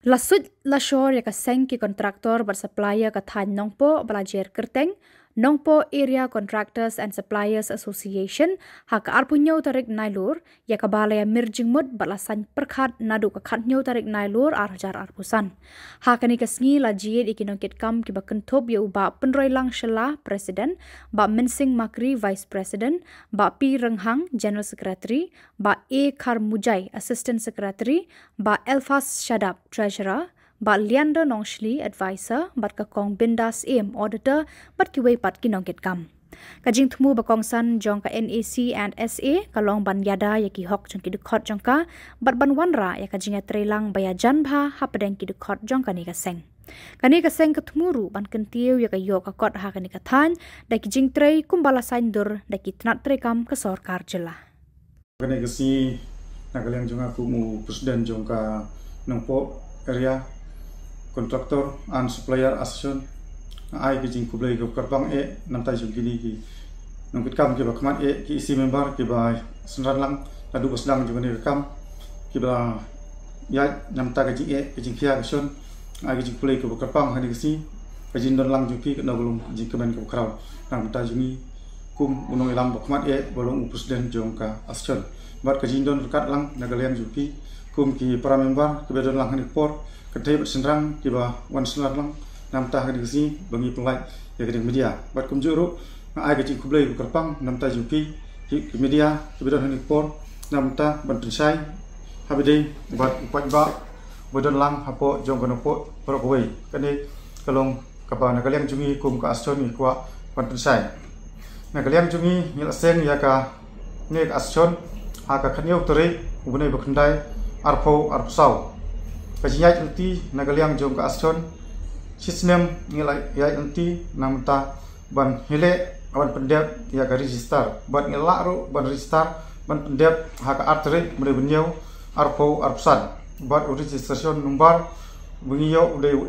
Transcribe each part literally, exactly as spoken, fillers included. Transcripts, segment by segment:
La suit la shor ïa ka seng ki kontraktor bad supplier ka thaiñ Nongpoh ba la jer kyrteng Nongpoh Area Contractors and Suppliers Association ha ka arphew hynñiew tarik Nailur, ïa kaba la ïa mir jingmut bad la saiñ pyrkhat naduh ka khathynñiew tarik Nailur ar hajar arphew san. Ha kane ka sngi la jied ïa ki nongkitkam kiba kynthup ïa u Bah Pynroilang Shylla, President, Bah Mynsing Makri, Vice President, Bah P Rynghang, General Secretary, Bah A Kharmujai, Assistant Secretary, Bah Elphas Shadap, Treasurer, Bah Leander Nongshli, Advisor, bad ka Kong Bindas Syiem, Auditor, bad kiwei pat ki nongkitkam. Ka jingthmu ba kongsan jong ka NAC and SA ka long ban ïada ïa ki hok jong ki dkhot jong ka, bad ban wanrah ïa ka jingïatreilang ba ïajan bha hapdeng ki dkhot jong kane ka seng. Kane ka seng ka thmu ruh ban kyntiew ïa ka ïoh ka kot ha kane ka thaiñ da ki jingtrei kumba la saiñdur da ki tnat treikam ka sorkar jylla. Kane ka sngi, na ka liang jong nga kum u President jong ka Nongpoh Area Contractor and Supplier Association, nga ai ka jingkhublei kaba kyrpang eh na bynta jong kine ki nongkitkam kiba khmat eh, ki EC member kiba synran lang naduh ba sdang jong kane ka kam, kiba ïaid na bynta ka jingeh ka jingkhia ka shon. Nga ai ka jingkhublei kaba kyrpang ha kane ka sngi. Ka jingdon lang jong phi kano ka long jingkmen kaba khraw na bynta jong ngi kum u nongïalam ba khmat eh ba long u President jong ka Association. Bad ka jingdon ryngkat lang na ka liang jong phi kum ki para member kiba don lang ha kane ka por, kynthei bad shynrang kiba wan synran lang na bynta ha kane ka sngi ba ngi pynlait ïa kane ka media. Bad kumjuh ruh nga ai ka jingkhublei kaba kyrpang na bynta jong phi ki, ki media kiba don ha kane ka por na bynta ban pynshai ha ba dei bad u paidbah ba don lang hapoh jong ka Nongpoh baroh kawei. Kane ka long kaba na ka liang jong ngi kum ka Association ngi kwah ban pynshai. Na ka liang jong ngi ngi la seng ïa kane ka Association ha ka khathynñiew tarik u bnai ba khyndai arphew arphew saw. Ka jingïaid lynti na ka liang jong ka Association, shisnem ngi la ïaid lynti na bynta ban hi leh ban pyndep ïa ka register, bad ngi lah ruh ban register ban pyndep ha ka ar tarik bnai ba hynñiew arphew arphew san. Bad u registration number ba ngi ïoh u dei u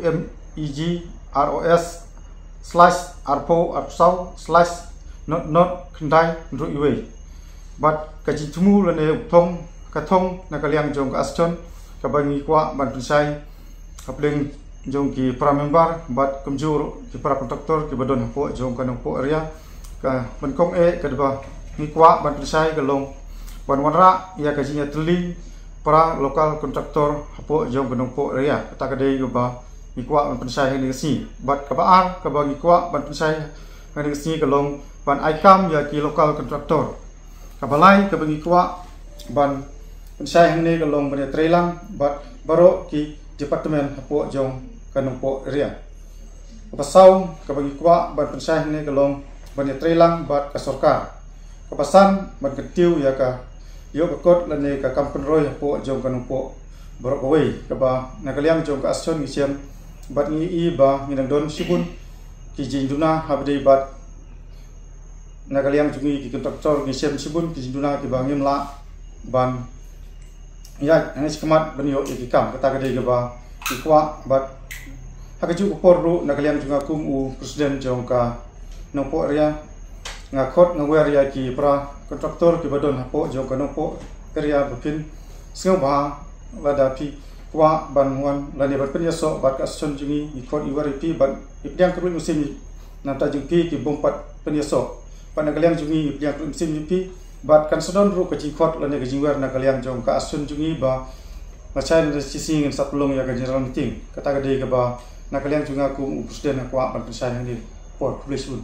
MEGROS slash arphew arphew saw slash not not khyndai hynriew wei. Bad ka jingthmu lane u thong, ka thong na ka liang jong ka Association kaba ngi kwah ban pynshai hapdeng jong ki para member bad kumjuh ruh ki para contractor kiba don hapoh jong ka Nongpoh area, kaba nyngkong eh kaba ngi kwah ban pynshai ka long ban wanrah ïa ka jingïatylli para local contractor hapoh jong ka Nongpoh area. Kata ka dei kaba ngi kwah ban pynshai ha kane ka sngi. Bad kaba ar kaba ngi kwah ban pynshai ha kane ka sngi ka long ban ai kam ïa ki local contractor. Kaba lai kaba ngi kwah ban pynshai hangne ka long ban ïatreilang bad baroh ki department hapoh jong ka Nongpoh area. Kaba saw kaba ngi kwah ban pynshai hangne ka long ban ïatreilang bad ka sorkar. Kaba san ban kyntiew ïa ka ïoh ka kot lane ka kam pynroi hapoh jong ka Nongpoh baroh kawei, kaba na ka liang jong ka Association ngi shem bad ngi i ba ngi dang don shibun ki jingduna ha ba dei bad na ka liang jong ngi ki contractor ngi shem shibun ki jingduna kiba ngim lah ban ïaid hangne shakhmat ban ïoh ïa ki kam. Kata ka dei kaba ngi kwah. Bad ha kajuh ka por ruh na ka liang jong nga kum u President jong ka Nongpoh area nga khot nga wer ïa ki para contractor kiba don hapoh jong ka Nongpoh area ba phin sngewbha lada phi kwah ban wan lane ban pynïasoh bad ka Association jong ngi, ngi khot ngi wer ïa phi bad ngi pdiang kyrpad mynsiem na bynta jong phi ki bym pat pynïasoh. Bad na ka liang jong ngi ngi pdiang kyrpad mynsiem ïa phi bad kan sa don ruh ka jingkhot lane ka jingwer na ka liang jong ka Association jong ngi ba lashai lane shisngi ngin sa pynlong ïa ka general meeting. Kata ka dei kaba na ka liang jong nga kum u President nga kwah ban pynshai hangne. Por, khublei shibun.